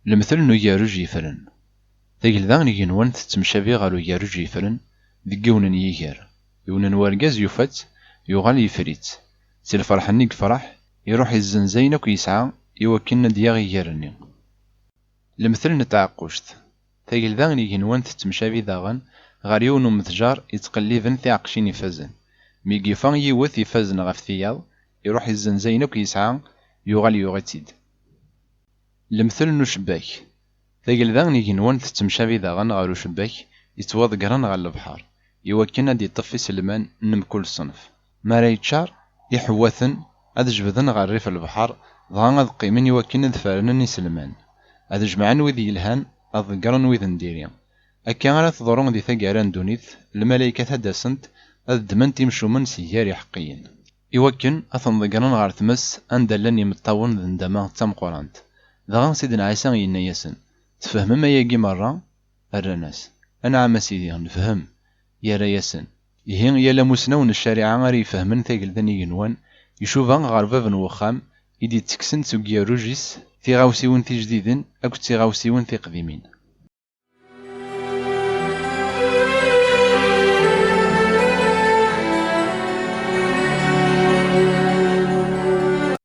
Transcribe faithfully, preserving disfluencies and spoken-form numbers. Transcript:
Lemtel n ugerruj yeffren. Tagelda n igenwan tettemcabi ɣer ugerruj yeffren deg yiwen n yiger. Yiwen n wergaz yufa-tt, yuɣal yeffer-itt. Si lferḥ-nni i yefreḥ, iruḥ izzenz ayen akk yesɛa i wakken ad d-yaɣ iger-nni. Lemtel n tɛeqquct. Tagelda n igenwan tettemcabi daɣen ɣer yiwen umetjar yettqelliben tiɛeqcin ifazen. Mi yufa yiwet ifazen ɣef tiyaḍ, iruḥ izzenz ayen akk yesɛa, yuɣal yuɣ-itt-id. Lemtel n ucebbak. Tagelda n igenwan tettemcabi daɣen ɣer ucebbak yettwaḍeggren ɣer lebḥer, iwakken ad d-iṭṭef iselman n mkul ṣṣenf. Mi ara yeččar, iḥewwaten ad jebden ɣer rrif n lebḥer, dɣa ad qqimen iwakken ad fernen iselman, ad jemɛen wid yelhan, ad ḍeggren wid n diri. Akka ara teḍru di taggara n ddunit, lmalaykat ad d-asent, ad ddment imcumen si gar iḥeqqiyen, iwakken ad ten-ḍeggren ɣer tmes anda llan imeṭṭawen d ndama d tameqqrant. Dɣa Sidna Ɛisa yenna-yasen: "Tfehmem ayagi merra?" Rran-as: "Anɛam a Sidi, nefhem." Yerra-yasen: "Ihi, yal amusnaw n ccariɛa ara ifehmen tagelda n igenwan, icuba ɣer bab n wexxam i d-ittekksen seg ugerruj-is tiɣawsiwin tijdidin akked tiɣawsiwin tiqdimin."